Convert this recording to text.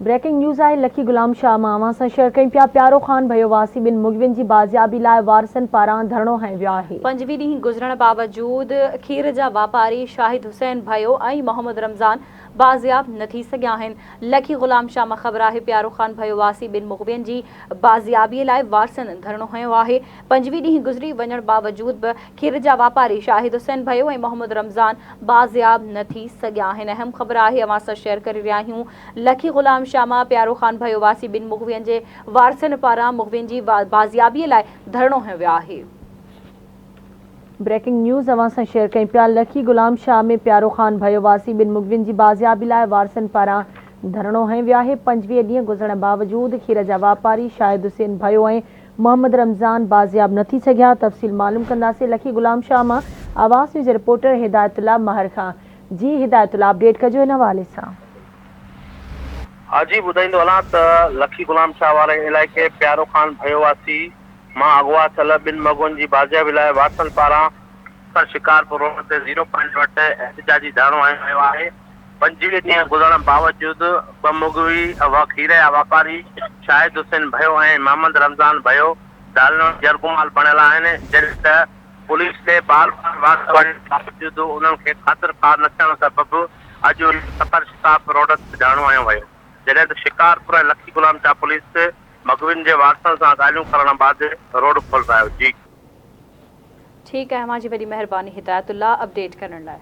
Breaking news آهي لکي غلام شاهه مان اوهان سان شيئر ڪيون پيا پيارو خان ڀيو واسي ٻن مغوين جي بازيابي لاء وارثن پاران ڌرڻو هنيو ويو آهي. 25 ڏينهن گذرڻ باوجود کير جا واپاري شاهد حسين ڀيو ۽ محمد رمضان بازياب نه ٿي سگهيا آهن. لکي غلام شاهه مان خبر آهي پيارو خان ڀيو واسي ٻن مغوين جي بازيابي لاء وارثن ڌرڻو هنيو آهي. 25 ڏينهن گذري وڃڻ باوجود به کير جا واپاري شاهد حسين ڀيو ۽ محمد رمضان بازياب نه ٿي سگهيا آهن. اهم خبر آهي اوهان سان شيئر ڪري رهيا آهيون لکي غلام شاهه مان پيارو خان ڀيو واسي ٻن مغوين جي وارثن پاران مغوين جي بازيابي لاء ڌرڻو هنيو ويو آهي. بريڪنگ نيوز اوهان سان شيئر ڪيون پيا لکي غلام شاهه ۾ پيارو خان ڀيو واسي ٻن مغوين جي بازيابي لاء وارثن پاران ڌرڻو هنيو ويو آهي 25 ڏينهن گذرڻ باوجود کير جا واپاري شاهد حسين ڀيو ۽ محمد رمضان بازياب نه ٿي سگهيا، تفصيل معلوم ڪنداسين لکي غلام شاهه مان آواز نيوز جي رپورٽر هدايت الله مهر کان، جي هدايت الله اپڊيٽ ڪجو ان حوالي سان. جي ٻڌائيندو هلان ته لکي غلام شاهه واري علائقي پيارو خان ڀيو واسي مان اغوا ٿيل ٻن مغوين جي بازيابي لاء وارثن پاران سکر شڪارپور روڊ تي زيرو پوائنٽ وٽ احتجاجي ڌرڻو هنيو ويو آهي. 25 ڏينهن گذرڻ باوجود ٻه مغوي کير جا واپاري شاهد حسين ڀيو ۽ محمد رمضان ڀيو ڌاڙيلن جي يرغمال بڻيل آهن، جڏهن ته پوليس کي بار بار واڪ وارڻ باوجود انهن کي خاطر خواهه نه ٿيڻ سبب اڄ سکر شڪارپور روڊ تي ڌرڻو هنيو ويو، جڏهن ته شڪارپور ۽ لکي غلام شاهه پوليس مغوين جي وارثن سان ڳالهيون ڪرڻ بعد روڊ کولرايو. جي. ٺيڪ آهي اوهان جي وڏي مهرباني هدايت الله اپڊيٽ ڪرڻ لاء.